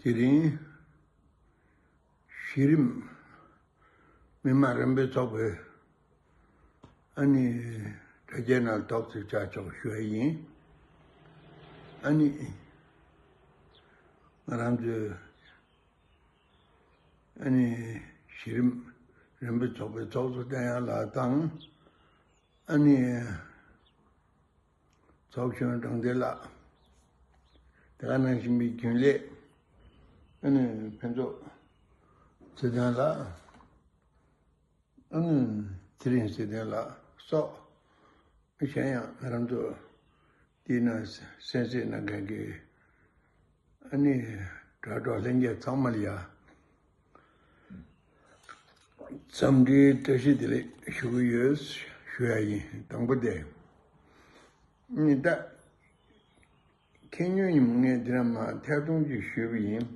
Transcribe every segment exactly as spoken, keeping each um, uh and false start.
དེ་རིང་གཞི་རིམ་མི་མང་རིམ་པའི་ཚོགས་པའི་ཨ་ནི་དྲ་རྒྱའི་ནང་ཐོག་ཚུད་བྱ་ཆོག་ཞུ་བ་ཡིན། ཨ་ནི་ང་རང་ཚོའི་ཨ་ནི་གཞི་རིམ་རིམ་པའི་ཚོགས་པའི་ཚོགས་གཙོ་བསྟན་དབྱངས་ལགས་དང་། ཨ་ནི་ཚོགས་གཞོན་དྲང་བདེན་ལགས། དེ་ག་ནང་བཞིན་པའི་རྒྱུན་ལས་ཨ་ནི་ཕུན་ཚོགས་ཚེ་བརྟན་ལགས། ཨ་ནི་ཚེ་རིང་ཚེ་བརྟན་ལགས་སོགས། གཞན་ཡང་ང་རང་ཚོ་འདི་ན་གསན་གཟིགས་གནང་མཁན་གྱི་ཨ་ནི་དྲ་གྲོགས་ལྷན་རྒྱས་ཚང་མ་ལ་ཡ་འཚམས་འདྲིའི་བཀྲ་ཤིས་བདེ་ལེགས་ཞུ་གི་ཡོད་ཞུ་ཡ་ཡིན། དང་པོ་དེ་ནི་ད་ཁེ་ཉོན་ཉིན་མོ་ངས་འདི་ན་མ་ཐད་གཏོང་ཅིག་ཞུས་པ་ཡིན།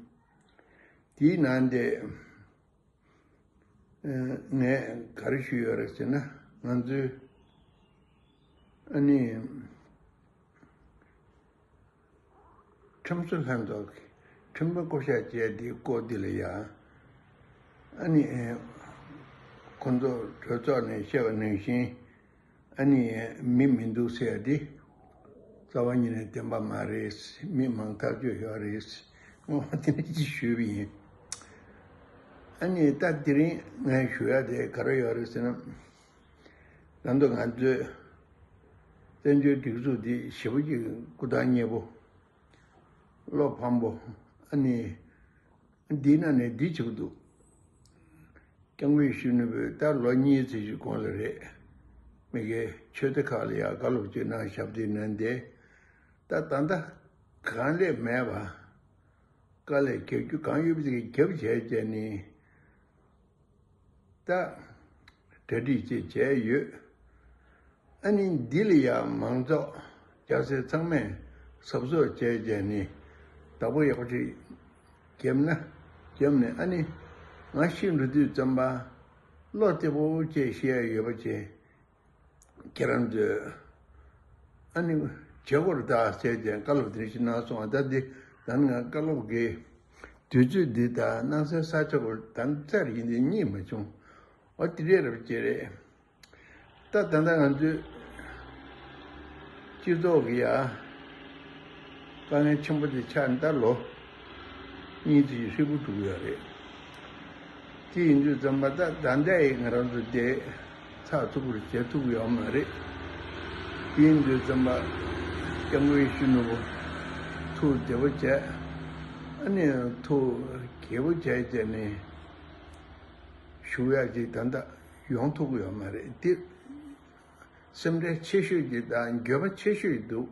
དེའི་ནང་དེ་ངས་ག་རེ་ཞུས་ཡོད་རེད་ཟེར་ན། ང་ཚོའི་ཨ་ནི་ཁྲིམས་བཟོ་ལྷན་ཚོགས་ཀྱི་ཁྲིམས་དཔོན་བསྐོ་གཞག་བྱས་དེའི་སྐོར་འདི་ལ་ཡ། ཨ་ནི་ཁོང་ཚོ་གྲོས་ཚོགས་ནས་བཤད་པ་ནང་བཞིན། ཨ་ནི་མི་མི་འདུག་ཟེར་ཡ་དེ་རྩ་བ་ཉིད་ནས་བདེན་པ་མ་རེད། མི་མང་ཐག་གཅོད་ཡོད་རེད། སྔོན་མ་དེ་འདྲ་ཅིག་ཞུས་པ་ཡིན། ཨ་ནི་ད་དེ་རིང་ངས་ཞུ་ཡ་དེ་ག་རེ་ཡོད་རེད་ཟེར་ན། ད་དུང་ང་ཚོའི་བཙན་བྱོལ་སྒྲིག་འཛུགས་འདི་ཞེ་པོ་ཅིག་སྐུ་དྲག་མཉེས་པོ། བློ་ཕམ་པོ། ཨ་ནི་འདིའི་ནང་ནས་འདི་བྱེད་ཀྱི་འདུག་སྐྱབས་མགོན་ཆེན་པོས་ད་ལོ་གཉིས་ཙམ་ཞིག་གོང་ལ་རེད། མི་སྒེར་ཆོས་སྡེ་ཁག་ལ་ཡང་བཀའ་སློབ་ཅིག་གནང་བཞག་པ་དེ་ནང་བསྡད། ད་ད་ལྟ་གང་ལས་མེད་པ། དཀའ་ལས་རྒྱག་རྒྱུ་གང་ཡོད་པ་དེ་རྒྱབ་བྱས་བྱས་ནས་ད་གྲ་སྒྲིག་ཅིག་བྱས་ཡོད། ཨ་ནི་འདི་ལ་ཡང་མང་ཚོགས་རྒྱག་སའི་ཚང་མས་གཟབ་གཟབ་བྱས་བྱས་ནས་བདག་པོ་ཡག་པོ་ཅིག་བརྒྱབ་ན། བརྒྱབ་ནས་ཨ་ནི་ང་ཤི་འགྲོ་དུས་ཙམ་པ་བློ་བདེ་པོ་བྱས་ཤི་ཡ་ཡོད་པ་བྱས། ཁྱེད་རང་ཚོས་ཨ་ནི་བྱེད་སྒོར་བདག་བྱས་བྱས་བཀའ་སློབ་དེ་ཞིག་གནང་སོང་བ། ད་འདི་ད་ནི་ང་བཀའ་སློབ་ཀྱི་དུས་ཚོད་འདི་དང་གནང་སའི་ས་ཆ་བོ་ད་ནི་རྩར་ཡིན་དེ་རྙེད་མ་བྱུང་། འོ་དེ་འདྲས་རབ་ཅེ་རེད། ད་ད་ལྟ་ང་ཚོའི་སྤྱི་ཚོགས་ཀྱི་ཡ་དཀའ་ངལ་ཆེན་པོ་དེ་ཆགས་ནས་ད་ལོ་གཉིས་ཙམ་ཧྲིལ་པོ་འགྲོ་གི་ཡོད་རེད། དེ་ཡིན་དུས་ཙམ་པ་ད་ད་ལྟའི་ང་རང་ཚོ་དེ་ཚགས་ཚུད་པོར་བྱེད་ཐུབ་ཡོད་མ་རེད། དེ་ཡིན་དུས་ཙམ་པ་སྐྱབས་མགོན་ཆེན་པོ་ཐུགས་བདེ་པོ་བྱས། ཨ་ནི་ཐུགས་དགྱེས་པོ་བྱས་བྱས་ནས་བཞུགས་ཡག་ཅིག་ད་ལྟ་ཡོང་ཐུབ་ཀྱི་ཡོད་མ་རེད། དེ་སེམས་ཁྲལ་ཆེ་ཤོས་ཅིག་དང་འགྱོད་པ་ཆེ་ཤོས་འདུག་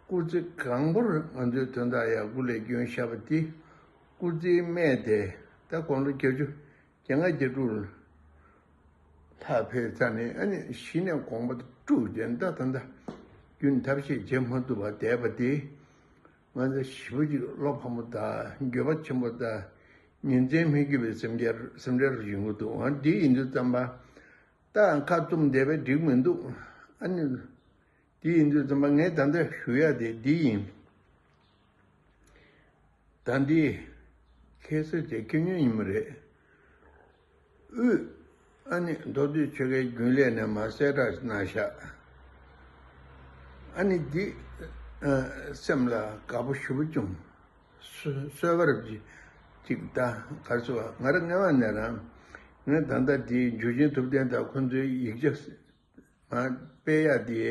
སྐུ་ཚེ་གང་པོར་ང་ཚོའི་དོན་དག་ཡག་སྐུ་ལས་སྐྱོན་བཞག་པ་དེ་སྐུ་ཚེའི་སྨད་དེ་ད་དགུང་ལོ་བརྒྱད་ཅུ་བརྒྱད་ལྔ་བརྒྱད་དྲུག་ལྷག་ཕེབས་ཚར་ནས། ཨ་ནི་གཞི་ནས་དགོངས་པ་དཀྲུགས་བྱས་ད་ད་ལྟ་རྒྱུན་ཐབས་ཤེས་བྱེད་མ་ཐུབ་པར་བསྡད་པ་དེ། ང་ཚོ་ཞེ་པོ་ཅིག་བློ་ཕམ་པོ་དང་འགྱོད་པ་ཆེན་པོ་དང་ཉིན་མཚན་མི་སྐྱིད་པའི་སེམས་ཁྲལ་སེམས་ཁྲལ་རུ་ཡོང་གི་འདུག་འོ་འདི་ཡིན་དུས་ཙམ་པ་ད་ཁ་བཙུམ་བསྡད་པས་འགྲིག་མི་འདུག་ཨ་ནི་དེ་ཡིན་དུས་ཙམ་པ་ངས་ད་ལྟ་ཞུ་ཡ་དེ་འདི་ཡིན། ད་འདི་ཁ་སང་དེ་ཁེ་ཉོན་ཡིན་མ་རེད། དབུས་ཨ་ནི་མདོ་སྟོད་ཆོལ་ཁའི་རྒྱུན་ལས་ནས་མར་གསལ་བསྒྲགས་གནང་བཞག་ཨ་ནི་འདི་ཨ་སེམས་ལ་དགའ་པོ་ཞེ་པོ་བྱུང་། གསོ་གསོལ་བ་རབ་ཅིག་ཅིག་ད་ག་རེ་ཟེར་བ། ང་རང་སྔ་མ་ནས་རང་ངས་ད་ལྟ་འདི་འཇུ་ཆེན་ཐུབ་བསྟན་དང་ཁོང་ཚོའི་ཡིག་ཆ་མར་སྤེལ་ཡག་དེ།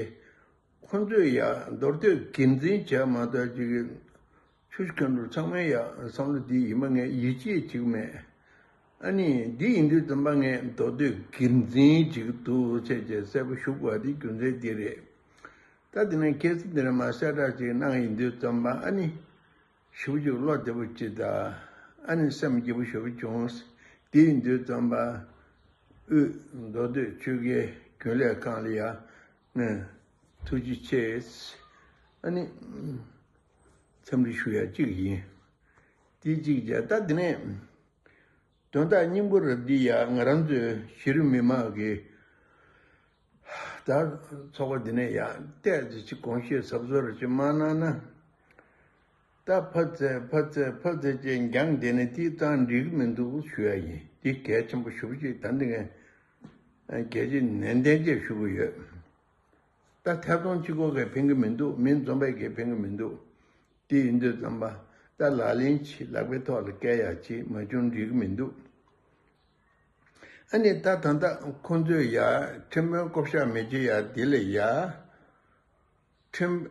ཁོང་ཚོས་ཡ་མདོ་སྟོད་དགེ་མཚན་བྱས་མ་གཏོགས་ཅིག་ཆུ་བཞི་མཁའ་འགྲོ་ཚང་མས་ཡ་བསམ་བློ་འདི་ཡིན་པ་ངས་ཡིད་ཆེས་བྱེད་ཀྱི་མེད། ཨ་ནི་འདི་ཡིན་དུས་ཙམ་པ་ངས་མདོ་སྟོད་དགེ་མཚན་ཅིག་འདུག་ཟེར་བྱས་གསལ་པོ་ཞུ་དགོས་པ་འདི་རྒྱུ་མཚན་འདི་རེད། ད་དེ་ནས་ཁ་སང་འདི་ནས་མར་གསལ་བསྒྲགས་ཅིག་གནང་ཡིན་དུས་ཙམ་པ་ཨ་ནི། ཞེ་པོ་ཅིག་བློ་བདེ་པོ་ཅིག་དང་ཨ་ནི་སེམས་སྐྱིད་པོ་ཞེ་པོ་བྱུང་། དེ་ཡིན་དུས་ཙམ་པ་དབུས་མདོ་སྟོད་ཆོལ་ཁའི་རྒྱུན་ལས་ཁང་ལ་ཡ་ངས་ཐུགས་རྗེ་ཆེ། ཨ་ནི་འཚམས་འདྲི་ཞུ་ཡ་གཅིག་ཡིན། དེ་གཅིག་བྱས། ད་དེ་ནས་དོན་དག་སྙིང་པོ་རེད་འདི་ཡ། ང་རང་ཚོའི་གཞི་རིམ་མི་མང་གི་ད་ཚོགས་པ་འདི་ནས་ཡང་ཏོག་ཙམ་ཅིག་དགོངས་བཞེས་གཟབ་གཟབ་རེ་ཅིག་མ་གནང་ན། ད་ཕར་བཙལ་ཕར་བཙལ་ཕར་བཙལ་བྱས་འགྱངས་བསྡད་ནས་དེ་ཙང་འགྲིག་གི་མི་འདུག་ཞུ་ཡ་ཡིན། དེ་གལ་ཆེན་པོ་ཞེ་པོ་ཅིག་ད་འདི་ངས་གལ་ཆེ་ནན་ཏན་བཅས་ཞུ་གི་ཡོད། ད་ཐད་གཏོང་གཅིག་པོ་གིས་ཕན་གི་མི་འདུག་མི་འཛོམས་པས་གིས་ཕན་གི་མི་འདུག་དེ་ཡིན་དུས་ཙམ་པ་ད་ལག་ལེན་བྱེད། ལག་པའི་ཐོག་ལ་བཀལ་ཡ་བྱེད་མ་བྱུང་འགྲིག་གི་མི་འདུག་ཨ་ནི་ད་ད་ལྟ་ཁོང་ཚོས་ཡ་ཁྲིམས་དཔོན་བསྐོ་བཞག་མི་བྱེད་ཡ་དེ་ལ་ཡ་ཁྲིམས་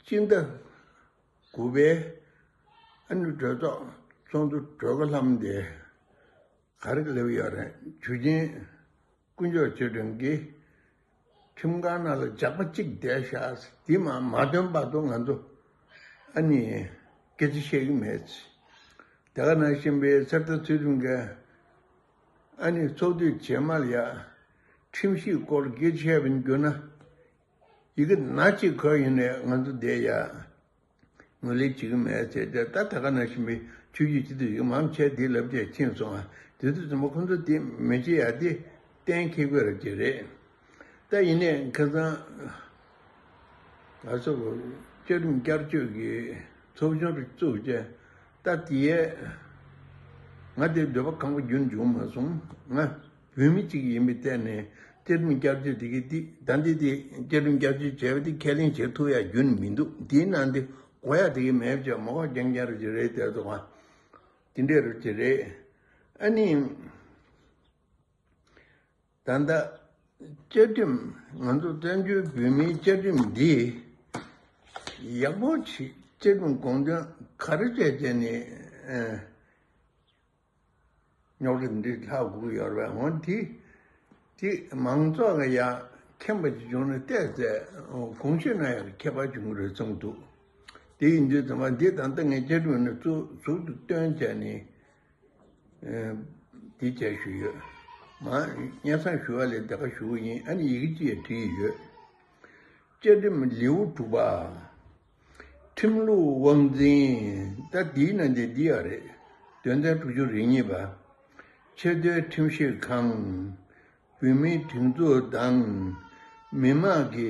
སྤྱི་ཟླ་དགུ་པའི་ཨ་ནི་གྲོས་ཚོགས་ཚོགས་འདུ་གྲོལ་གི་ལྷམ་དེ་ག་རེ་ལབ་ཡོད་རེད། ཇུས་ཆེན་དཀོན་མཆོག་ཆོས་སྒྲོན་གྱིས་ཁྲིམས་ཁང་ནང་ལ་ཇག་པ་གཅིག་བསྡད་ཤག་དེ་མ་མ་ཐོན་བར་དུ་ང་ཚོ་ཨ་ནི་སྐད་ཆ་བཤད་ཀྱི་མེད། དེ་ག་ནང་བཞིན་པའི་གསེར་རྟ་ཚུལ་ཁྲིམས་ཀྱིས་ཨ་ནི་ཚོགས་དུས་རྗེས་མ་ལ་ཡ་ཁྲིམས་ཞིབ་སྐོར་སྐད་ཆ་བཤད་པ་ཡིན་རྒྱུ་ན། ཡི་གེ་ན་གཅིག་གོ་ཡིན་ནས་ང་ཚོ་བསྡད་ཡ། ངོས་ལེན་བྱེད་ཀྱི་མེད་ཟེར་ཏེ། ད་ད་ག་ནང་བཞིན་པའི་ཆོས་བརྒྱུད་སྤྱི་འཐུས་ཡི་གེ་མང་ཆེ་དེ་ལབ་བྱས་ཕྱིན་སོང་ཨ། དེ་དུས་ཙམ་པ་ཁོང་ཚོ་དེ་མི་བྱེད་ཡ་དེ་གཏན་འཁེལ་དགོས་ར་ཅིག་རེད། ད་ཡིན་ནས་ཁ་སང་ང་ཚོ་བཅའ་ཁྲིམས་བསྐྱར་བཅོས་ཀྱི་ཚོགས་ཆུང་རུ་བཙུགས་བྱས། ད་དེའི་ང་དེ་འདོད་པ་ཁེངས་པོ་རྒྱུན་བྱུང་མ་སོང་། ང་བོད་མི་གཅིག་ཡིན་པའི་ཐད་ནས་བཅའ་ཁྲིམས་བསྐྱར་བཅོས་དེ་གི་དེ་ད་འདི་དེ་བཅའ་ཁྲིམས་བསྐྱར་བཅོས་བྱས་པ་དེ་ཁས་ལེན་བྱེད་ཐུབ་ཡ་རྒྱུན་མི་འདུག་དེའི་ནང་དེ་གོ་ཡ་དེ་གི་མེད་བྱས་མ་གོ་རྐྱང་རྐྱང་རུ་ཅིག་རེད། དེ་ཚོ་ག་དེ་འདྲས་རུ་ཅིག་རེད། ཨ་ནི། ད་ལྟ་བཅའ་ཁྲིམས་ང་ཚོ་བཙན་བྱོལ་བོད་མིའི་བཅའ་ཁྲིམས་འདི་ཡག་པོ་ཞིག་བཅའ་ཁྲིམས་དགོངས་དོན་ག་རེ་བྱས་བྱས་ནས་ཨ་རྙོག་དྲ་འདི་ལྷག་དགོས་ཀྱི་ཡོད་རེད་པས། འོན་ཏེ་དེ་མང་ཚོགས་ལ་ཡང་མཁྱེན་པ་ཞིག་བྱུང་ན་བལྟས་ཚེ་གོང་ཞུས་ན་ཡང་ཁྱད་པར་བྱུང་གི་རེད་བསམ་གྱི་འདུག་དེ་ཡིན་དུས་ཙམ་པ་འདི་ད་ལྟ་ངས་བཅའ་ཁྲིམས་ནས་གཙོ་གཟུགས་སུ་བཏོན་བྱས་ནས། ཨ། འདི་བྱས་ཞུས་ཡོད། མ་སྙན་སེང་ཞུ་བ་ལས་དེ་ག་ཞུ་གི་ཡིན། ཨ་ནི་ཡི་གེ་གཅིག་བྲིས་ཡོད། བཅའ་ཁྲིམས་ལེའུ་དྲུག་པ། ཁྲིམས་ལུགས་དབང་འཛིན། ད་འདིའི་ནང་དེ་འདི་ཡ་རེད། དོན་ཚན་དྲུག་ཅུ་རེ་གཉིས་པ། ཆེས་མཐོའི་ཁྲིམས་ཞིབ་ཁང་། བོད་མིའི་སྒྲིག་འཛུགས་དང་མི་མང་གི་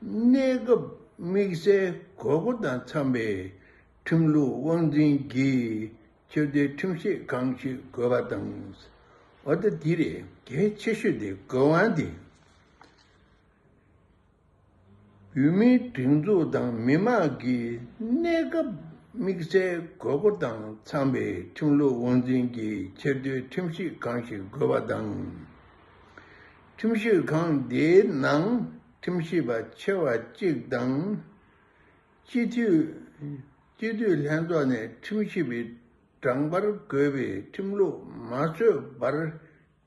གནས་སྐབས་དམིགས་བསལ་དགོས་མཁོ་དང་འཚམ་པའི་ཁྲིམས་ལུགས་དབང་འཛིན་གྱི་ཆེས་མཐོའི་ཁྲིམས་ཞིབ་ཁང་ཞིག་དགོས་པ་དང་། འོ་ད་འདི་རེད། གལ་ཆེ་ཤོས་དེ་དགོས་དབང་དེ། བོད་མིའི་སྒྲིག་འཛུགས་དང་མི་མང་གི་གནས་སྐབས་དམིགས་བསལ་དགོས་མཁོ་དང་འཚམ་པའི་ཁྲིམས་ལུགས་དབང་འཛིན་གྱི་ཆེས་མཐོའི་ཁྲིམས་ཞིབ་ཁང་ཞིག་དགོས་པ་དང་། ཁྲིམས་ཞིབ་ཁང་དེའི་ནང་ཁྲིམས་ཞིབ་པ་ཆེ་བ་གཅིག་དང་། སྤྱི་འཐུས། སྤྱི་འཐུས་ལྷན་ཚོགས་ནས་ཁྲིམས་ཞིབ་པའི་འགྲངས་འབར་དགོས་པའི་ཁྲིམས་ལུགས་མ་བཟོས་བར་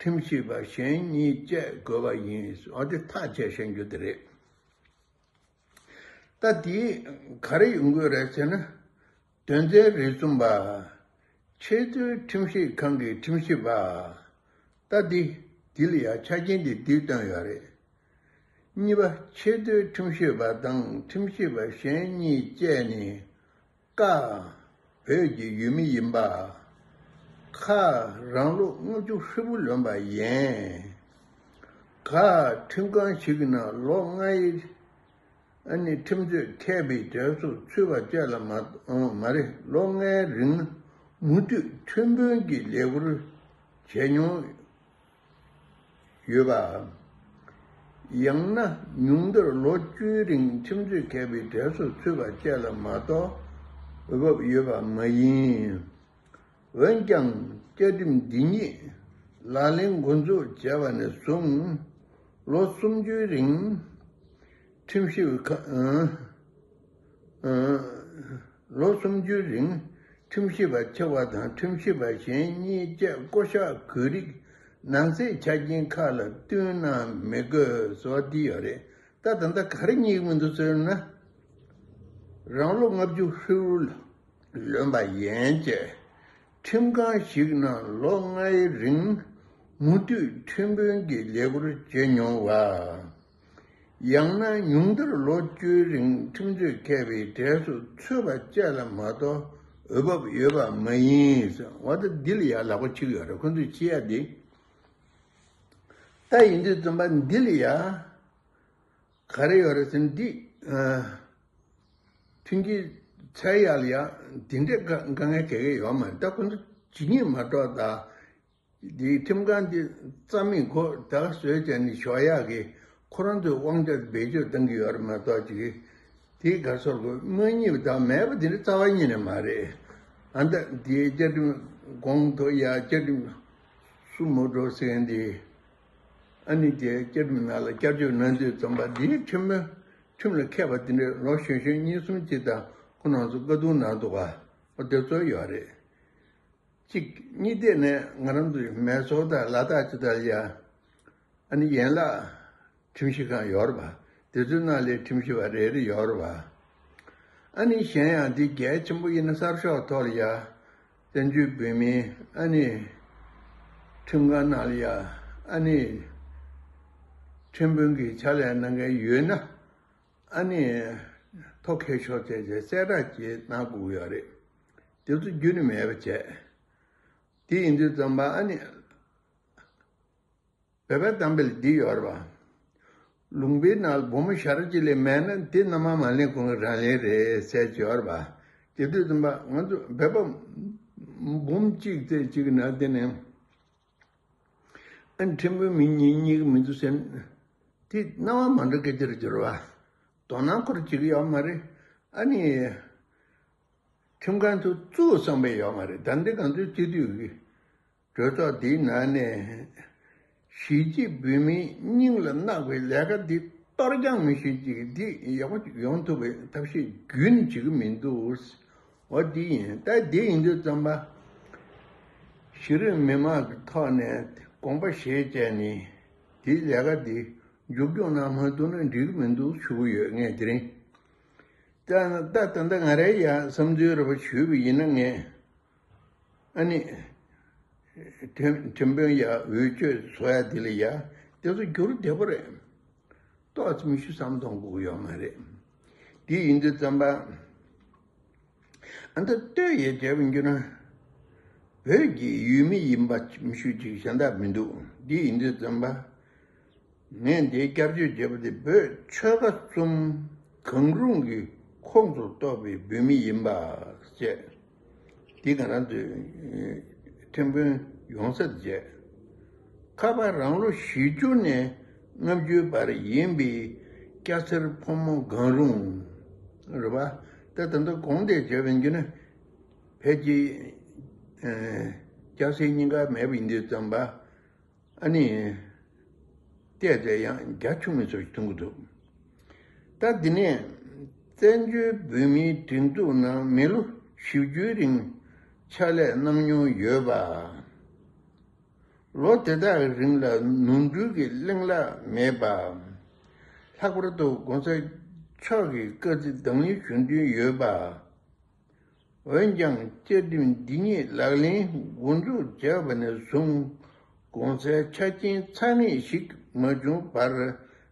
ཁྲིམས་ཞིབ་པ་གཞན་གཉིས་བཅས་དགོས་པ་ཡིན། འོ་དེ་ཐག་བཅད་བཞག་རྒྱུ་དེ་རེད། ད་དེ་ག་རེ་ཡོང་དགོས་རེད་ཟེར་ན། དོན་ཚན་རེ་གསུམ་པ། ཆེས་མཐོའི་ཁྲིམས་ཞིབ་ཁང་གི་ཁྲིམས་ཞིབ་པ། ད་འདི། འདི་ལ་ཡང་ཆ་རྐྱེན་འདི་འདིས་བཏོན་ཡོད་རེད། གཉིས་པ། ཆེས་མཐོའི་ཁྲིམས་ཞིབ་པ་དང་ཁྲིམས་ཞིབ་པ་གཞན་གཉིས་བཅས་ནི། ཀ། བོད་ཀྱི་ཡུལ་མི་ཡིན་པ། ཁ། རང་ལོ་ལྔ་བཅུ་ཧྲིལ་པོ་ལོན་པ་ཡིན། ག། ཁྲིམས་ཁང་ཞིག་གི་ནང་ལོ་ལྔའི་ཨ་ནི་ཁྲིམས་རྩོད་མཁས་པའི་གྲས་སུ་ཚུད་པ་བཅས་ལ་མ་མ་རེད། ལོ་ལྔའི་རིང་མུ་མཐུད་ཁྲིམས་དཔོན་གྱི་ལས་ཁུར་བྱས་མྱོང་ཡོད་པ། ཡང་ན་ཉུང་མཐར་ལོ་བཅུའི་རིང་ཁྲིམས་རྩོད་མཁས་པའི་གྲས་སུ་ཚུད་པ་བཅས་ལ་མ་གཏོགས་འོས་བབ་ཡོད་པ་མ་ཡིན། འོན་ཀྱང་བཅའ་ཁྲིམས་འདི་ཉིད་ལག་ལེན་འགོ་འཛུགས་བྱས་པ་ནས་བཟུང་ལོ་སུམ་ཅུའི་རིང་ཁྲིམས་ཞིབ་ཁ་ཨ་ཨ་ལོ་སུམ་ཅུའི་རིང་ཁྲིམས་ཞིབ་པ་ཆེ་བ་དང་ཁྲིམས་ཞིབ་པ་གཞན་གཉིས་བཅས་བསྐོ་གཞག་དགོས་རིགས་ནང་གསེས་ཆ་རྐྱེན་ཁག་ལ་བསྟུན་ན་མི་དགོས་སོགས་འདི་ཡོད་རེད། ད་ད་ལྟ་ག་རེ་རྙེད་ཀྱི་མི་འདུག་ཟེར་ན། རང་ལོ་ལྔ་བཅུ་ཧྲིལ་པོ་ལོན་པ་ཡན་ཆད་ཁྲིམས་ཁང་ཞིག་ནང་ལོ་ལྔའི་རིང་མུ་མཐུད་ཁྲིམས་དཔོན་གྱི་ལས་ཁུར་བྱེད་མྱོང་བ། ཡང་ན་ཉུང་མཐར་ལོ་བཅུའི་རིང་ཁྲིམས་རྩོད་མཁས་པའི་གྲས་སུ་ཚུད་པ་བཅས་ལ་མ་གཏོགས་འོས་བབ་ཡོད་པ་མ་ཡིན། འོ་ད་འདི་ལ་ཡང་ལག་པ་འཆང་ཡོད་རེད། ཁོ་ཚོས་བྱེད་ཡ་འདི། ད་ཡིན་དུས་ཙམ་པ་འདི་ལ་ཡ། ག་རེ་ཡོད་རེད་ཟེར་ན་འདི། ཨ། མཐུན་རྐྱེན་ ཚད་ཡར་ལ་ཡ་དེ་འདྲའི་དཀའ་དཀའ་ངལ་ག་གེ་ཡོད་མ་རེད། ད་ཁོ་ཚོ་ཇི་སྙེད་མ་གཏོགས་ད། འདིའི་ཁྲིམས་ཁང་འདི་རྩ་མེད་ཁོ་ད་ག་བཟོས་བྱས་ནས་ཞོག་ཡག་གི་ཁོ་རང་ཚོའི་དབང་ཆ་བེད་སྤྱོད་གཏང་གི་ཡོད་རེད་མ་གཏོགས་ཅིག་དེའི་ག་སོར་གོ་མ་རྙེད་པ་དང་མེད་པ་དེ་འདྲ་རྩ་བ་ཉིད་ནས་མ་རེད། ཨ་ད་འདིའི་བཅའ་ཁྲིམས་གོང་དུ་ཡ་བཅའ་ཁྲིམས་སུ་མོ་འགྲོ་ཟེར་མཁན་འདི་ཨ་ནི་དེ་བཅའ་ཁྲིམས་ནང་ལ་བསྐྱར་བཅོས་གནང་དུས་ཙམ་པ་འདིའི་ཁྲིམས་ཁྲིམས་ལ་མཁས་པ་དེ་འདྲ་ལོ་གཞོན་གཞོན་གཉིས་གསུམ་ཅིག་དང་ཁོ་རང་ཚོ་བཀའ་བསྡུར་གནང་འདུག་ག་འོ་དེ་ཚོ་ཡོད་རེད། གཅིག་གཉིས་བསྡད་ནས་ང་རང་ཚོའི་མེ་སོར་དང་ལ་དྭགས་ཅི་ལྟར་ཡ། ཨ་ནི་ཡན་ལག་ཁྲིམས་ཞིབ་ཁང་ཡོད་རེད་པ། དེ་ཚོའི་ནང་ལ་ཁྲིམས་ཞིབ་པ་རེ་རེ་ཡོད་རེད་པ། ཨ་ནི་གཞན་ཡང་འདི་གལ་ཆེན་པོ་ཡིན་ན་གསར་ཤོག་ཐོག་ལ་ཡ། བཙན་བྱོལ་བོད་མིའི་ཨ་ནི་ཁྲིམས་ཁང་ནང་ལ་ཡ། ཨ་ནི་ཁྲིམས་དཔོན་གྱི་ཕྱག་ལས་གནང་མཁན་ཡོད་ན། ཨ་ནི་ཐོ་འཁྱོལ་ཤོག་བྱས་བྱས་གསལ་བསྒྲགས་ཅིག་གནང་དགོས་ཀྱི་ཡོད་རེད། དེ་ཚོ་རྒྱུན་ནས་མེད་པ་བྱས། དེ་ཡིན་དུས་ཙམ་པ་ཨ་ནི་བོད་པའི་གཏམ་དཔེ་ལ་འདི་ཡོད་རེད་པ། ལུང་པའི་ནང་ལ་བུ་མོ་ཞར་གཅིག་ལས་མེད་ན་དེ་མནའ་མ་མ་ལེན་གོང་གི་རང་ལེན་རེད་ཟེར་གྱི་ཡོད་རེད་པ། དེ་དུས་ཙམ་པ་ང་ཚོ་བོད་པ་འབུམ་གཅིག་ཙམ་གཅིག་གི་ནང་དེ་ནས། ཨ་ནི་ཁྲིམས་དཔོན་མི་གཉིས་གཉིས་ཀྱི་མི་འདུག་ཟེར་ན། དེ་སྣང་བ་མ་འགྲོ་སྐད་ཆ་རེད་ཟེར་བ། དོ་སྣང་ཁོ་རང་བྱེད་ཀྱི་ཡོད་མ་རེད། ཨ་ནི། ཁྲིམས་ཁང་དུ་བཙུགས་བསམ་པའི་ཡོད་མ་རེད། ད་འདི་ང་ཚོའི་སྤྱི་འཐུས་ཀྱི་གྲོས་ཚོགས་འདིའི་ནང་ནས་གཞིས་བྱེས་བོད་མིའི་སྙིང་ལ་བརྣག་པའི་ལས་ཀ་འདི་གཏོར་རྐྱང་མི་ཤེས་ཅིག་འདི་ཡག་པོ་ཡོང་ཐུབ་པའི་ཐབས་ཤེས་རྒྱུན་བྱེད་ཀྱི་མི་འདུག་འོ་འདི་ཡིན། ད་འདི་ཡིན་དུས་ཙམ་པ། གཞི་རིམ་མི་མང་གི་ཐོག་ནས་དགོངས་པ་བཞེས་བྱས་ནས་དེའི་ལས་ཀ་འདི་མཇུག་སྐྱོང་གནང་མ་ཐུབ་ན་འགྲིག་གི་མི་འདུག་ཞུ་གི་ཡོད་ངས་དེ་རིང་། ད་ད་ད་ལྟ་ང་རའི་ཡང་བསམ་ཚུལ་རེ་བ་ཞུས་པ་ཡིན་ན་ངས་ཨ་ནི་ཁྲིམས་ཁྲིམས་དཔོན་ཡ་འོས་ཆོས་བཟོ་ཡ་དེ་ལ་ཡ་དེ་ཚོ་འགྱུར་བདེ་པོ་རེད། ཏོག་ཙམ་ཤུགས་བསམ་གཏོང་དགོས་ཀྱི་ཡོད་མ་རེད། དེ་ཡིན་དུས་ཙམ་པ། ཨ་ད་ལྟོས་ཡས་བྱས་པ་འགྱུར་ན། བོད་ཀྱི་ཡུལ་མི་ཡིན་པ་མི་ཤུགས་ཅིག་གཞན་དག་མི་འདུག་འདི་ཡིན་དུས་ཙམ་པ། ངས་འདིའི་བསྐྱར་བཅོས་བྱས་པ་དེ་བོད་ཆོལ་ཁ་གསུམ་གང་རུང་གི་ཁོངས་སུ་གཏོགས་པའི་བོད་མི་ཡིན་པ་བཅས། འདི་ང་རང་ཚོའི་ཁྲིམས་དཔོན་ཡོང་ས་བཅས། ཁ་པར་རང་ལོ་བཞི་བཅུ་ནས་ལྔ་བཅུའི་བར་ཡིན་པའི་སྐྱ་སེར་ཕོ་མོ་གང་རུང་། རེད་པ། ད་ད་ལྟ་གོང་དེ་བརྗོད་པ་ཡིན་རྒྱུ་ན། ཕལ་ཆེར། ཨེ། སྐྱ་སེར་གཉིས་ཀ་མེད་པ་ཡིན་དུས་ཙམ་པ། ཨ་ནི། བལྟས་ཚེ་ཡང་རྒྱ་ཆུང་མི་ཚོ་ཞིག་མཐོང་གི་འདུག་ད་འདི་ནས་བཙན་བྱོལ་བོད་མིའི་སྒྲིག་འཛུགས་ནང་མི་ལོ་བཞི་བཅུའི་རིང་ཕྱག་ལས་གནང་མྱོང་ཡོད་པ། ལོ་དེ་དག་གི་རིང་ལ་ནོར་འཁྲུལ་གྱི་གླེང་ལག་མེད་པ། ལྷག་པར་དུ་༸གོང་ས་མཆོག་གི་བཀའ་སྩལ་དང་ལེན་ཞུ་འདུན་ཡོད་པ། འོན་ཀྱང་བཅའ་ཁྲིམས་འདི་ཉིད་ལག་ལེན་འགོ་འཛུགས་བྱས་པ་ནས་བཟུང་གོང་གསལ་ཆ་རྐྱེན་ཚང་མེད་ཞིག་མ་བྱུང་བར་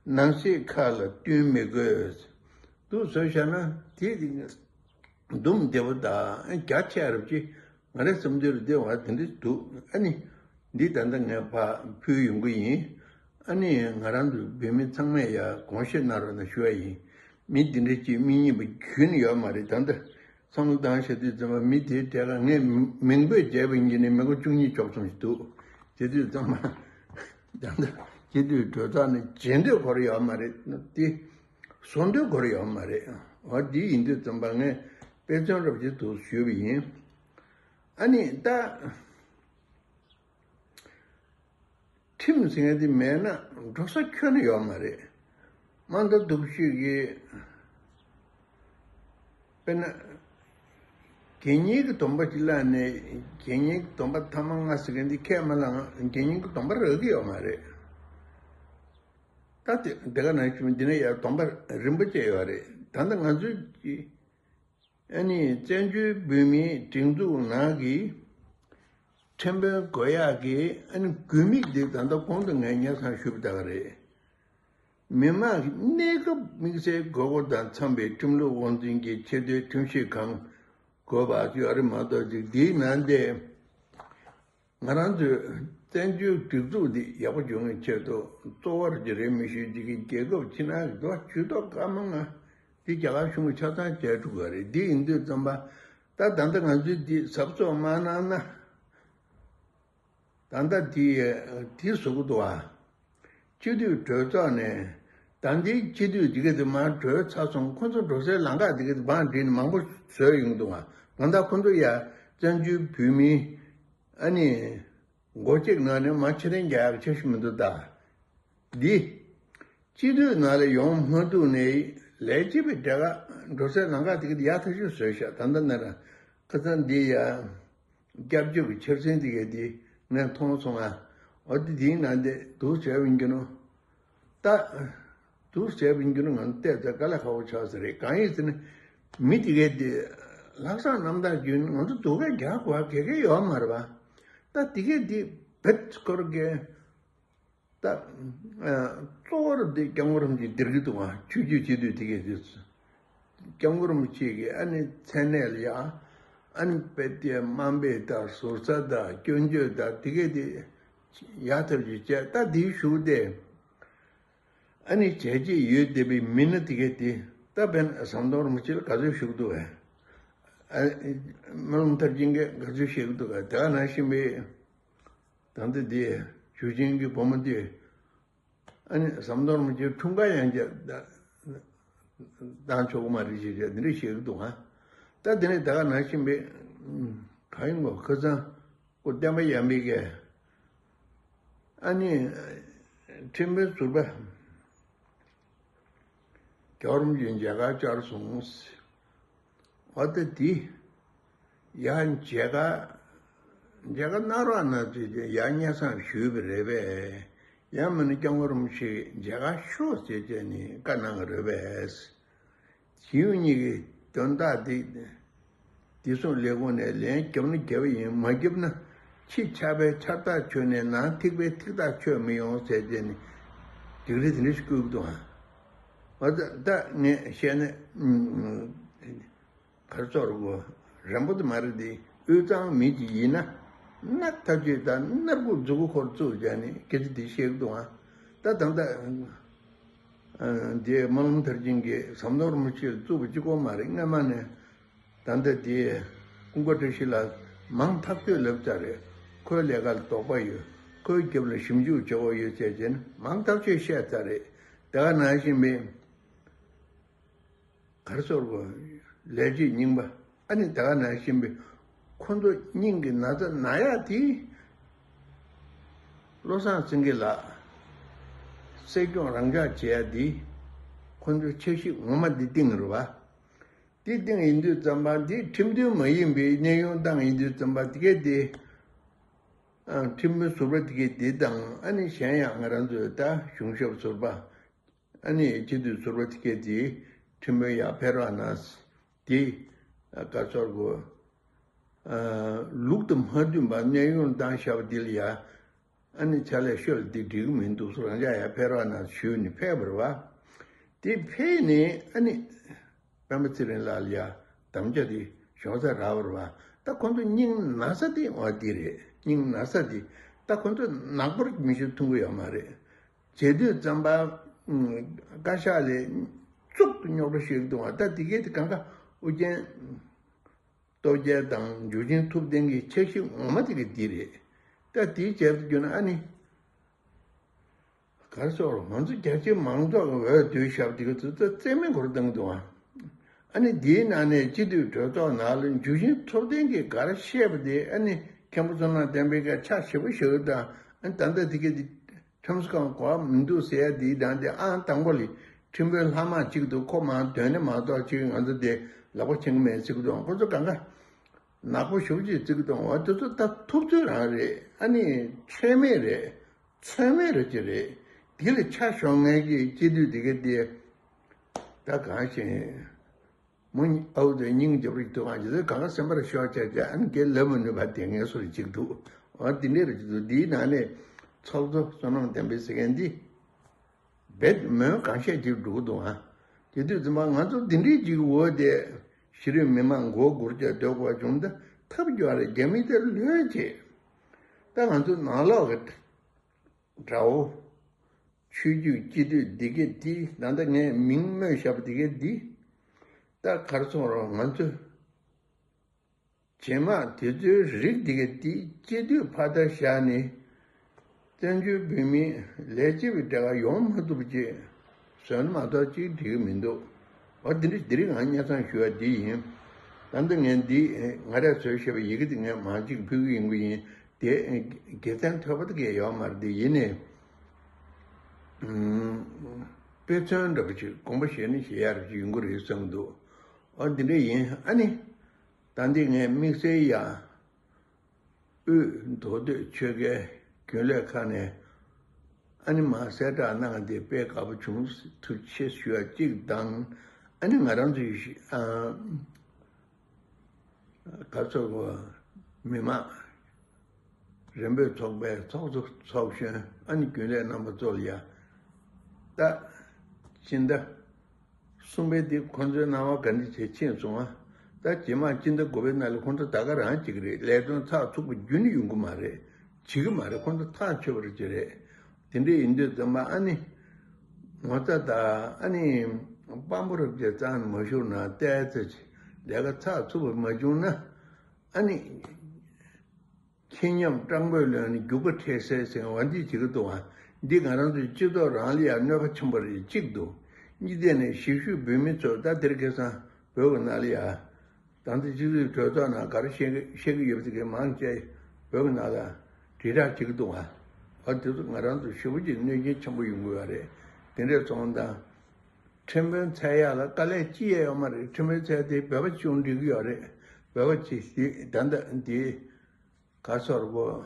ནང་གསེས་ཁག་ལ་བསྟུན་མི་དགོས། འདུག་བཟོས་བཞག་ན་དེ་འདུམ་བདེ་པོ་དང་རྒྱ་ཆེ་རབས་ཀྱི་ང་རའི་བསམ་ཚུལ་ལ་བདེ་བ་དེ་འདྲ་འདུག་ཨ་ནི་འདི་ད་ལྟ་ངས་ཕར་ཕུལ་ཡོང་གི་ཡིན། ཨ་ནི་ང་རང་ཚོ་བོད་མི་ཚང་མས་ཡ་དགོངས་བཞེས་གནང་རོགས་གནང་ཞུ་བ་ཡིན། མི་འདི་འདྲ་ཅིག་མི་རྙེད་པ་རྒྱུན་ཡོད་མ་རེད། ད་ལྟ་བསམ་བློ་བཏང་བྱས་དུས་ཙམ་པ་མི་དེའི་གྲས་ལ་ངས་མིང་འབོད་བྱས་པ་ཡིན་གྱི་ནི་མི་མགོ་བཅུ་གཉིས་བཅུ་གསུམ་ཞིག་འདུག་དེ་དུས་ཙམ་པ་ད་ལྟ་སྤྱི་འཐུས་གྲོས་ཚོགས་ནས་བརྗེ་འདོད་སྐོར་ཡོད་མ་རེད་དེ། བཟོ་འདོད་སྐོར་ཡོད་མ་རེད། འོ་འདི་ཡིན་དུས་ཙམ་པ་ངས་དཔེ་མཚོན་རབ་ཅིག་ཏུ་ཞུས་པ་ཡིན། ཨ་ནི་ད། ཁྲིམས་ཟེར་མཁན་དེ་མེད་ན་འགྲོ་ས་ཁྱོན་ནས་ཡོད་མ་རེད། དམའ་མཐའ་སྡུག་ཤོས་ཀྱི། དཔེར་ན། དགེ་བསྙེན་གྱི་སྡོམ་པ་ཅིག་བླངས་ནས་དགེ་བསྙེན་གྱི་སྡོམ་པ་ཐ་མ་ལྔ་ཟེར་མཁན་དེ་ཁས་མ་བླངས་དགེ་བསྙེན་གྱི་སྡོམ་པ་རག་གི་ཡོད་མ་རེད། ད་དེ་དེ་ག་ནང་བཞིན་འདི་ནས་ཡང་སྡོམ་པ་རིམ་པ་བཅས་ཡོད་རེད། ད་ལྟ་ང་ཚོའི། ཨ་ནི་བཙན་བྱོལ་བོད་མིའི་སྒྲིག་འཛུགས་ནང་གི་ཁྲིམས་དཔོན་དགོས་ཡག་གི་ཨ་ནི་དགོས་དམིགས་འདི་ད་ལྟ་གོང་དུ་ངས་ཉེ་སང་ཞུས་པ་ལྟ་བུ་རེད། མི་མང་གི་གནས་སྐབས་དམིགས་བསལ་དགོས་མཁོ་དང་འཚམས་པའི་ཁྲིམས་ལུགས་དབང་འཛིན་གྱི་ཆེས་མཐོའི་ཁྲིམས་ཞིབ་ཁང་དགོས་པ་ཡོད་རེད་མ་གཏོགས་ཅིག་འདིའི་ནང་དེ། ང་རང་ཚོའི་བཙན་བྱོལ་སྒྲིག་འཛུགས་འདི་ཡག་པོ་འབྱུང་བའི་ཆེད་དུ་གཙོ་བོར་གྱི་རེད་མི་ཤེས་ཅིག་གི་རྒྱལ་ཁབ་ཕྱི་ནང་གི་འགྲོ་བ་ཇུས་གཏོགས་སྐར་མ་ལྔ་ འདི་རྒྱ་གར་གཞུང་གིས་ཆ་ཚང་བྱས་འགྲོ་གི་རེད། འདི་ཡིན་དུས་ཙམ་པ། ད་ད་ལྟ་ང་ཚོས་འདི་གཟབ་གཟབ་མ་གནང་ན། ད་ལྟ་དེ་དེ་བཟོ་གི་འདུག་ཨ། སྤྱི་འཐུས་གྲོས་ཚོགས་ནས་ད་ལྟའི་སྤྱི་འཐུས་དེ་ག་དེ་མར་གྲོལ་ཚར་སོང་། ཁོ་ཚོ་འགྲོ་སའི་ལམ་ཁ་དེ་ག་དེ་བང་བསྒྲིགས་ནས་མང་པོ་བཟོས་ཡོང་གི་འདུག་ཨ། གང་ལྟར་ཁོ་ཚོ་ཡ་བཙན་བྱོལ་བོད་མིའི་ཨ་ནི་མགོ་གཅིག་ནང་ནས་མར་ཕྱིར་འཐེན་རྒྱག་ཡག་ཆ་ཞིག་མི་འདུག་ད། འདི། སྤྱི་འཐུས་ནང་ལ་ཡོང་མ་ཐུབ་ནས་ལས་བྱེད་པའི་གྲས་ཀ་འགྲོ་སའི་ལམ་ཁ་དེ་ག་དེ་ཡག་ཐག་ཆོད་བཟོས་ཤག། ད་ལྟ་ན་ར་ཁ་སང་འདི་ཡ། སྐྱབས་བཅོལ་གྱི་འཆར་ཟིན་དེ་ག་དེ་ངས་མཐོང་སོང་ང་། འོ་དེ་དེའི་ནང་དེ་འདུག་བྱས་པ་ཡིན་གྱི་ནོ། ད། འདུག་བྱས་པ་ཡིན་གྱི་ནོ། ང་ཚོ་བལྟས་ཚེ་དཀའ་ལས་ཁག་པོ་ཆགས་ས་རེད། གང་ཡིན་ཟེར་ན། མི་དེ་གས་དེ་ལྷག་བསམ་རྣམ་དག་བརྒྱུད་ནས་ང་ཚོ་སྡུག་སྐད་རྒྱག་དགོས་པ་ག་གེ་ཡོད་མ་རེད་པ། ད་དེ་གས་དེ་བེད་སྐོར་གྱི། ད། ཨ། གཙོ་བོར་འདི་སྐྱབས་མགོན་རིན་པོ་ཆེ་འདིར་གྱི་འདུག་ཨ། ཆོས་བརྒྱུད་སྤྱི་འཐུས་དེ་གས་དེ། སྐྱབས་མགོན་རིན་པོ་ཆེ་གི་ཨ་ནི་མཚན་གནས་ལ་ཡ། ཨ་ནི་དཔེ་དེ་དམའ་འབེབས་དང་ཟུར་ཟ་དང་སྐྱོན་བརྗོད་དང་དེ་གས་དེ་ཡག་ཐབས་ཀྱིས་བྱས། ད་དེའི་གཞུག་དེ། ཨ་ནི་བྱས་རྗེས་ཡོད་བསྡད་པའི་མི་སྣ་དེ་གས་དེ། ད་དཔེར་ན་ཟམ་གདོང་རིན་པོ་ཆེ་ལ་ག་ཚོད་ཞུགས་འདུག་ཨ། ཨ། སྨོན་ལམ་མཐར་ཕྱིན་གྱིས་ག་ཚོད་བཤད་ཀྱི་འདུག་ག། དེ་ག་ནང་བཞིན་པའི། ད་ལྟ་འདི་ཞུ་ཆེན་གྱི་བུ་མོ་འདི། ཨ་ནི་ཟམ་གདོང་རིན་པོ་ཆེའི་འཁྲུངས་སྐར་ཡང་བསྐྱར་བཏང་ཆོག་གི་མ་རེད་ཅེས་བྱས་འདི་འདྲ་བཤད་ཀྱི་འདུག་ག། ད་དེ་ནས་དེ་ག་ནང་བཞིན་པའི། གང་ཡིན་གོ། ཁ་སང་སྐུ་བསྟན་པ་ཡར་མའི་གིས། ཨ་ནི། ཁྲིམས་དཔོན་ཟུར་པ། རྒྱལ་བ་རིན་པོ་ཆེ་མཇལ་ཁ་བཅར་སོང་། འོ་ད་འདི། ཡ་མཇལ་ཁ། མཇལ་ཁ་གནང་རོགས་གནང་ཟེར་ཏེ་ཡ་སྙན་སེང་ཞུས་པ་རེད་པས། ཡང་མིན་ན་སྐྱབས་མགོན་རིན་པོ་ཆེ་མཇལ་ཁ་ཤོག་ཟེར་བྱས་ནས་བཀའ་གནང་གི་རེད་པས། ཞི་ཡོན་གཉིས་ཀྱི་དོན་དག་འདི། བདེ་སྲུང་ལས་ཁུངས་ནས་ལན་བརྒྱབ་ན་བརྒྱབ་པ་ཡིན། མ་བརྒྱབ་ན་ཕྱི་ཆར་པའི་ཆར་ཐག་ཆོད་ནས་ནང་ཐིགས་པའི་ཐིགས་ཐག་ཆོད་མི་ཡོང་ཟེར་བྱས་ནས་སྡིགས་ར་དེ་འདྲ་ཞིག་བསྐུལ་གྱི་འདུག་ཨ། འོ་ད་ད་ངས་བཤད་ན། ག་རེ་ཟེར་དགོས། རན་པོ་དེ་མ་རེད་དེ། དབུས་གཙང་མི་ཅིག་ཡིན་ན། སྣ་ཐག་ཆོད་དང་སྣ་སྒུག་མཛུ་གུ་འཁོར་བཙུགས་བྱས་ནས་སྐད་ཆ་དེ་བཤད་ཀྱི་འདུག་ཨ། ད་ད་ལྟ། ཨ། འདི་སྨོན་ལམ་མཐར་ཕྱིན་གྱི་ཟམ་གདོང་རིན་པོ་ཆེ་ལ་བཙུགས་པ་གཅིག་པོ་མ་རེད། སྔ་མ་ནས་ད་ལྟ་དེ་ཀུན་དགའ་བཀྲ་ཤིས་ལགས་མང་ཐག་ཆོད་ལབ་ཚར་རེད། ཁོའི་ལས་ཀ་ལ་དོགས་པ་ཡོད། ཁོའི་རྒྱབ་ལ་ཞིབ་འཇུག་བྱེད་དགོས་ཡོད་ཟེར་བྱས་ནས་མང་ཐག་ཆོད་བཤད་ཚར་རེད། དེ་ག་ནང་བཞིན་པའི། ག་རེ་ཟེར་དགོས། ལས་བྱེད་རྙིང་པ། ཨ་ནི་དེ་ག་ནང་བཞིན་པའི། ཁོ་ཚོ་སྙིང་གི་ན་ཚ་ན་ཡག་དེ། བློ་བཟང་སེང་གེ་ལགས་སྲིད་སྐྱོང་རང་འཇགས་བྱེད་ཡག་དེ། ཁོ་ཚོའི་འཆར་གཞི་ངོ་མ་འདི་བཏིང་རེད་བ། འདི་བཏིང་ཡིན་དུས་ཙམ་པ་འདི་ཁྲིམས་མཐུན་མ་ཡིན་པའི་གནས་དབྱུང་བཏང་ཡིན་དུས་ཙམ་པ་དེ་གས་དེ། ཨ། ཁྲིམས་དཔོན་ཟུར་པ་དེ་གས་དེ་དང་། ཨ་ནི་གཞན་ཡང་ང་རང་ཚོའི་ད་གཞུང་ཞབས་ཟུར་པ། ཨ་ནི་སྤྱི་འཐུས་ཟུར་པ་དེ་གས་དེ་ཁྲིམས་དཔོན་ཡར་ཕེབས་རོགས་གནང་། དེ། ཨ། ག་རེ་ཟེར་དགོས། ཨ། ལུགས་དང་མ་མཐུན་པ་གནས་དབྱུང་བཏང་བཞག་པ་འདི་ལ་ཡ། ཨ་ནི་ཕྱག་ལས་ཤོར་འདི་འགྲིག་གི་མི་འདུག། རང་འཇགས་ཡར་ཕེབས་རོགས་གནང་ཞུས་ནས་ཕེབས་པ་རེད་བ། དེ་ཕེབས་ནས་ཨ་ནི། སྤེན་པ་ཚེ་རིང་ལགས་ལ་ཡ་དམ་བཅའ་དེ་ཞོག་ས་རག་པ་རེད་བ། ད་ཁོ་ཚོ་སྙིང་ན་ཚ་དེ་འོ་དེ་རེད། སྙིང་ན་ཚ་དེ། ད་ཁོ་ཚོ་ནག་པོར་མི་ཤི་འཐུང་གི་ཡོད་མ་རེད། བྱེད་དུས་ཙམ་པ། ཨུམ། བཀའ་ཤག་ལ་གཙུག་ཏུ་རྙོག་དྲ་ཤོར་གྱི་འདུག་བ། ད་དེ་གས་དེ་གང་ག་ཨུ་རྒྱན་སྟོབས་རྒྱལ་དང་འཇུ་ཆེན་ཐུབ་བསྟན་གྱི་འཆར་གཞི་ངོ་མ་དེ་ག་དེ་རེད། ད་དེའི་རྗེས་སུ་བརྒྱུད་ན་ཨ་ནི། ག་རེ་ཟེར། ང་ཚོ་རྒྱ་ཆེའི་མང་ཚོགས་ཀྱི་འོས་བསྡུ་ཞབས་དེ་ག་ཚོད་ཚོད་རྩེད་མོའི་སྐོར་བཏང་གི་འདུག་ཨ། ཨ་ནི་དེའི་ནང་ནས་སྤྱི་འཐུས་གྲོས་ཚོགས་ནང་ལ་འཇུ་ཆེན་ཐུབ་བསྟན་གྱིས་ག་རེ་བཤད་པ་དེ། ཨ་ནི་མཁན་པོ་བསོད་ནམས་བསྟན་འཕེལ་གྱིས་ཕྱག་ཞེ་པོ་བཞག་དང་། ཨ་ནི་ད་ལྟ་དེ་ག་དེ། ཁྲིམས་ཁང་གོ་བ་མི་འདུག་ཟེར་ཡ་དེའི་དང་དེ། ཨང་དང་པོ་ལ་ཁྲིམས་དཔོན་ལྷག་མ་གཅིག་འདུག། ཁོ་མར་འདོན་ནི་མ་གཏོགས་ཅིག་ང་ཚོ་དེ་ལག་པ་འཆང་གི་མེད་ཟེར་གི་འདུག། ཁོ་ཚོ་གང་ག་ནག་པོ་ཞེ་པོ་ཅིག་ཟེར་གི་འདུག། འོ་དེ་ཚོ་ད་ཐུབ་ཚོད་རང་རེད། ཨ་ནི་ཚོད་མེད་རེད། ཚོད་མེད་རེད་ཅེས་རེད། དེ་ལ་ཆ་ཞོག་མཁན་གྱི་སྤྱི་འཐུས་དེ་ག་དེ་ད་གང་ཞིག། མོ་ཨའུ་དེ་སྙིང་རྗེ་པོ་ཞིག་འདུག། གང་ཅི་ཟེར་གང་ག་སེམས་པར་ཤོར་བྱས་བྱས། ཨ་ནི་སྐད་ལབ་མི་ནུས་པ་དེ་ངན་སོང་ཞིག་འདུག། འོ་དེ་འདྲས་རེད་ཅིག་འདུག། དེའི་ནང་ནས་ཚོགས་གཙོ་བསོད་ནམས་བསྟན་འཕེལ་ཟེར་མཁན་འདི་རྦད་མོན་གང་བཤད་ཅིག་འགྲོ་གི་འདུག། ཨ། དེ་དུས་ཙམ་པ་ང་ཚོ་འདི་འདྲས་ཅིག་འོ་དེ་ཕྱི་རོལ་མི་མང་མགོ་སྒུར་བྱས་སྡོད་དགོས་བྱུང་། ད་ཐབས་སྐྱོ་རེད། རྒྱ་མི་དེར་ལོས་བྱེད། ད་ང་ཚོ་ནང་ལོགས་ཀྱི་དགྲ་བོ། ཆོས་བརྒྱུད་སྤྱི་འཐུས་འདི་གས་འདི། ད་ལྟ་ངས་མིང་སྨོས་བཞག་པ་འདི་གས་འདི། ད་གར་སོང་རོགས་ང་ཚོས། རྗེས་མ་དེ་ཚོའི་རིགས་དེ་ག་དེ་སྤྱི་འཐུས་ཕར་ལྟ་བཞག་ནས། བཙན་བྱོལ་བོད་མིའི་ལས་བྱེད་པའི་གྲས་ཀ་ཡོང་མ་ཐུབ་པ་ཅིག་བཟོས་ན་མ་གཏོགས་ཅིག་འགྲིག་གི་མི་འདུག་འོ་དེ་འདྲ་དེ་རིང་ང་སྙན་སེང་ཞུ་བ་འདི་ཡིན། ད་ལྟ་ངས་འདི་ང་རས་བཟོས་བཞག་པའི་ཡི་གེ་དེ་ངས་མང་ཅིག་ཕུལ་གི་ཡིན་གི་ཡིན། དེ་དགེ་མཚན་ཐོས་པ་དེ་གས་ཡོད་མ་རེད། དེ་ཡིན་ནས་དཔེ་མཚོན་འདྲ་པོ་ཅིག་དགོངས་པ་བཞེས་ནས་བཞེས་ཡ་རེ་ཅིག་ཡོང་གི་རེད་བསམ་གི་འདུག་འོ་འདི་འདྲ་ཡིན། ཨ་ནི། ད་འདི་ངས་དམིགས་བསལ་ཡང་དབུས་མདོ་སྟོད་ཆོལ་ཁའི་རྒྱུན་ལས་ཁག་ནས་ཨ་ནི་མར་གསལ་བསྒྲགས་གནང་སྟེ་དཔེ་དགའ་པོ་བྱུང་། ཐུགས་རྗེ་ཆེ་ཞུ་བ་གཅིག་དང་། ཨ་ནི་ང་རང་ཚོའི་ཨ་ག་ཚོད་གོ་མི་མང་རིམ་པས་ཚོགས་པའི་ཚོགས་གཙོ་ཚོགས་གཞོན་ཨ་ནི་རྒྱུན་ལས་རྣམ་པ་ཚོ་ལ་ཡ་ད་སྤྱི་ཟླ། གསུམ་པའི་དེ་ཁོང་ཚོའི་སྣང་བ་ག་འདྲ་བྱས་ཕྱིན་སོང་ང་། ད་རྗེས་མ་སྤྱི་ཟླ་དགུ་པའི་ནང་ལ་ཁོང་ཚོ་ད་ག་རང་བྱེད་ཀྱི་རེད། ལས་དོན་ཚགས་ཚུད་པོ་རྒྱུན་ནས་ཡོང་གི་མ་རེད། བྱེད་ཀྱི་མ་རེད། ཁོང་ཚོ་ཐག་ཆོད་པ་རེད་ཅེས་རེད། དེ་འདྲ་ཡིན་དུས་ཙམ་པ་ཨ་ནི་ངོ་ཚ་དང་ཨ་ནི་དཔང་པོ་རབ་ཀྱི་རྩ་ནས་མ་ཤོར་ན་བལྟས་ཚེ་ལས་ཀ་ཚགས་ཚུད་པོ་མ་བྱུང་ན་ཨ་ནི། ཁྱི་ཉམས་སྤྲང་པོས་ལོན་ནས་རྒྱུག་པ་འཕྲད་སའི་ཟེར་བ་འདི་བྱེད་ཀྱི་འདུག་བ། འདི་ང་རང་ཚོའི་སྤྱི་ཚོགས་རང་ལ་ཡང་གནོད་པ་ཆེན་པོ་རེད། གཅིག་འདུག་གཉིས་དེ་ནས་གཞིས་བཞུགས་བོད་མི་ཚོ་ད་དེར་ཁ་སང་བོད་ཀྱི་ནང་ལ་ཡང་ད་ལྟ་སྤྱི་འཐུས་གྲོས་ཚོགས་ནང་ག་རེ་བཤད་ཀྱི་བཤད་ཀྱི་ཡོད་པ་དེ་གའི་མང་ཆེ་བོད་ཀྱི་ནང་ལ་དྲིལ་བསྒྲགས་བྱེད་ཀྱི་འདུག་བ། འོ་དེ་ཚོ་ང་རང་ཚོ་ཞེ་པོ་ཅིག་གནོད་སྐྱོན་ཆེན་པོ་ཡོང་གི་ཡོད་རེད། དེ་འདྲས་སོང་དང་། ཁྲིམས་དཔོན་འཚོལ་ཡག་ལ་དཀའ་ལས་ཅི་ཡང་ཡོད་མ་རེད། ཁྲིམས་དཔོན་འཚོལ་དེ་བོད་པ་ཅུང་འགྲིག་གི་ཡོད་རེད། བོད་པ་ཅིག་ཞིག་ད་ལྟ་འདི། ག་ཚོར་གོ།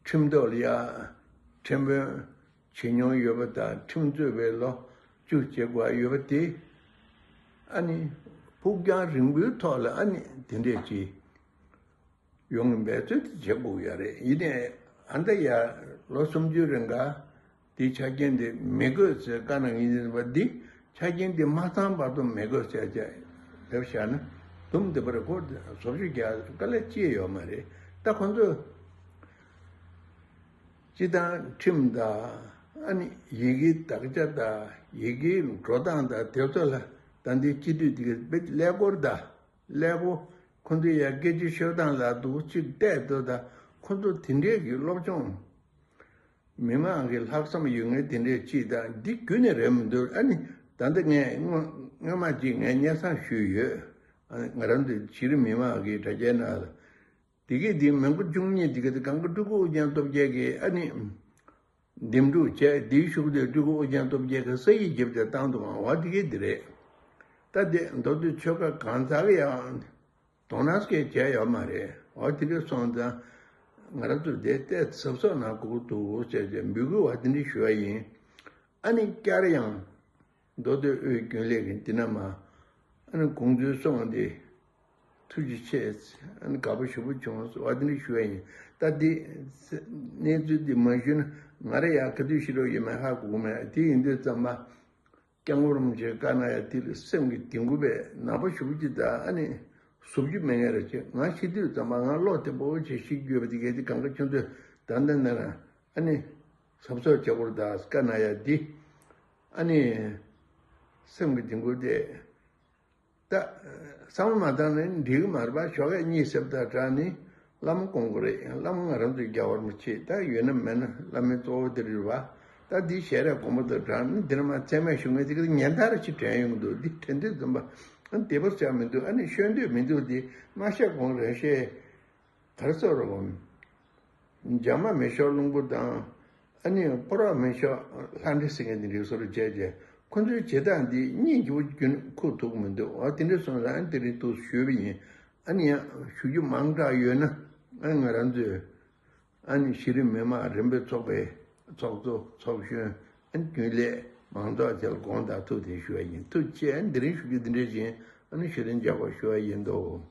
ཁྲིམས་ཐོག་ལ་ཡ་ཁྲིམས་དཔོན་བྱེད་མྱོང་ཡོད་པ་དང་ཁྲིམས་རྩོད་པའི་ལོ་བཅུ་བྱེད་དགོས་ཡོད་པ་དེ་ཨ་ནི་ཕུགས་རྒྱང་རིང་པོའི་ཐོག་ལ་ཨ་ནི་དེ་འདྲས་ཀྱི་ཡོང་གི་འབད་རྩོལ་དེ་བྱེད་དགོས་ཡོད་རེད། ཡིན་ནའི་ཨ་ད་ཡ་ལོ་སུམ་ཅུ་རིང་ག་དེའི་ཆ་རྐྱེན་དེ་མི་དགོས་ཟེར་བཀའ་གནང་ཡིན་ཟིན་པ་འདི་ཆ་རྐྱེན་དེ་མ་ཚང་བར་དུ་མི་དགོས་ཟེར་བྱས་ལབ་བཞག་ན་དུམ་དེ་པར་ཁོ་བཟོ་བཅོས་རྒྱག་དཀའ་ལས་ཅི་ཡང་ཡོད་མ་རེད། ད་ཁོང་ཚོས་སྤྱི་བཏང་ཁྲིམས་དང་ཨ་ནི་ཡི་གེའི་དག་ཆ་དང་ཡི་གེའི་འགྲོ་སྟངས་དང་དེ་ཚོ་ལ་ད་ལྟའི་སྤྱི་འཐུས་དེ་གའི་དཔེ་ཀླད་ཀོར་དང་ཀླད་ཀོར་ཁོང་ཚོས་ཡ་སྐད་ཆ་ཤོད་སྟངས་ལ་འདུག་གཅིག་བལྟས་འདུག་ད་ཁོང་ཚོ་དེ་འདྲའི་གི་སློབ་སྦྱོང་། མི་མང་གི་ལྷག་བསམ་ཡོད་མཁན་དེ་འདྲས་ཅིག་དང་འདི་རྒྱུན་ནས་རེད་མི་འདུག་ཨ་ནི་ད་ལྟ་ངས་སྔོན་སྔོན་མ་ཅིག་ངས་སྙན་སེང་ཞུས་ཡོད། ཨ་ནི་ང་རང་ཚོའི་གཞི་རིམ་མི་མང་གི་དྲ་རྒྱའི་ནང་ལ་དེ་གའི་དེའི་མི་མགོ་བཅུ་གཉིས་དེ་ག་དེ་གང་ག་སྤྲུལ་སྐུ་ཨོ་རྒྱན་སྟོབས་རྒྱལ་གྱིས་ཨ་ནི་འདེམས་སྒྲུག་བྱས། དེའི་ཤུགས་དེ་སྤྲུལ་སྐུ་ཨོ་རྒྱན་སྟོབས་རྒྱལ་གྱིས་ས་ཡིག་བརྒྱབ་སྟེ་བཏང་འདུག་ཨང་། བ་དེ་གའི་དེ་རེད། ད་དེ་མདོ་སྟོད་ཆོལ་ཁ་གང་ཟག་གི་ཡང་དོ་སྣང་སྐྱེ་བྱས་ཡོད་མ་རེད། འོ་དེ་འདྲ་སོང་ཙང་ང་རང་ཚོ་དེ་ལྟའི་གཟབ་གཟབ་གནང་དགོས་ཀྱི་འདུག་ཟེར་ཏེ་འབོད་སྐུལ་བ་དེ་འདྲ་ཞུ་བ་ཡིན། ཨ་ནི་བསྐྱར་ཡང་མདོ་སྟོད་དབུས་རྒྱུན་ལས་ཀྱི་འདི་ན་མ་ཨ་ནི་དགོངས་ཚུལ་གསུངས་ཏེ་ཐུགས་རྗེ་ཆེ། ཨ་ནི་དགའ་པོ་ཞེ་པོ་བྱུང་བ་དེ་འདྲ་ཞུ་བ་ཡིན། ད་འདི་གནས་ཚུལ་འདི་མ་ཞུས་ན་ང་རང་ཡང་ག་དུས་ཤི་རོགས་ཡོད་མེད་ཧ་གོ་གི་མེད། དེ་ཡིན་དུས་ཙམ་པ། སྐྱབས་མགོན་རིན་པོ་ཆེས་བཀའ་གནང་ཡ་དེ་ལ་སེམས་ཀྱི་གདེང་ཁུག་པའི་ནག་པོ་ཞེ་པོ་ཅིག་དང་ཨ་ནི་ཟུག་རྒྱུ་མེད་མཁན་རེ་བྱས། ང་ཤི་དུས་ཙམ་པ་ང་བློ་བདེ་པོ་བྱས་ཤི་རྒྱུ་ཡོད་པ་དེ་གས་དེ་གང་ག་ཁྱོད་ཚོས་ད་ལྟ་ནས་རང་ཨ་ནི་གཟབ་གཟབ་བྱེད་དགོས་རེད་ད་བཀའ་གནང་ཡ་འདི་ཨ་ནི་སེམས་ཀྱི་གདེང་ཁུག་དེ་ད་བསམ་བློ་མ་བཏང་ན་འགྲིག་གི་མ་རེད་པ། ཞོགས་ཀས་གཉིད་སད་པ་དང་སྦྲགས་ནི། བླ་མ་དགོངས་དགོས་རེད། བླ་མ་ང་རང་ཚོའི་རྒྱལ་བ་རིན་པོ་ཆེ་ད་ཡོད་ན་མེད་ན་བླ་མའི་གཙོ་བོ་དེ་རེད་པ། ད་འདི་ཞལ་རས་དགོངས་པ་དང་སྦྲགས་ནི་འདི་ནས་མར་མཚན་སྨད་ཞུ་མཁན་དེ་ག་ཉིན་ལྟར་ཅིག་དྲན་ཡོང་གི་འདུག་འདི་དྲན་དུས་ཙམ་པ་བདེ་པོ་ཆགས་མི་འདུག་ཨ་ནི་ཤོད་འདོད་མི་འདུག་འདི་སྨྲ་ཤ་དགོངས་རེ་ཤེས། ག་རེ་ཟེར་རོ། འཇག་མ་མི་ཤོར་རླུང་བུ་དང་། ཨ་ནི་ཕོ་བྲང་མི་ཤོར་ལྷ་འདྲེ་ཟེར་མཁན་དེ་འདྲའི་བཟོ་འདྲ་བྱས་བྱས་ཁོ་ཚོའི་བྱེད་སྟངས་འདི་གཉིས་ཀྱི་རྒྱུན་ཁུག་ཐུབ་ཀྱི་མི་འདུག་འོ་དེ་འདྲ་སོང་ཙང་ཨ་ནི་དེ་རིང་ཐུགས་སུ་ཞུས་པ་ཡིན། ཨ་ནི་ཡང་ཞུ་རྒྱུ་མང་དྲགས་ཡོད་ན་ཨ་ནི་ང་རང་ཚོས་ཨ་ནི་གཞི་རིམ་མི་མང་རིམ་པས་ཚོགས་པའི་ཚོགས་གཙོ་ཚོགས་གཞོན་ཨ་ནི་རྒྱུན་ལས་མང་ཚོགས་བཅས་ལ་དགོངས་དག་ཐུགས་བདེ་ཞུ་བ་ཡིན། ཐུགས་རྗེ་ཆེ། ཨ་ནི་དེ་རིང་ཞུ་རྒྱུ་འདི་འདྲ་ཞིག་ཡིན། ཨ་ནི་ཞུ་རིན་འཇགས་པ་ཞུ་བ་ཡིན་དོ།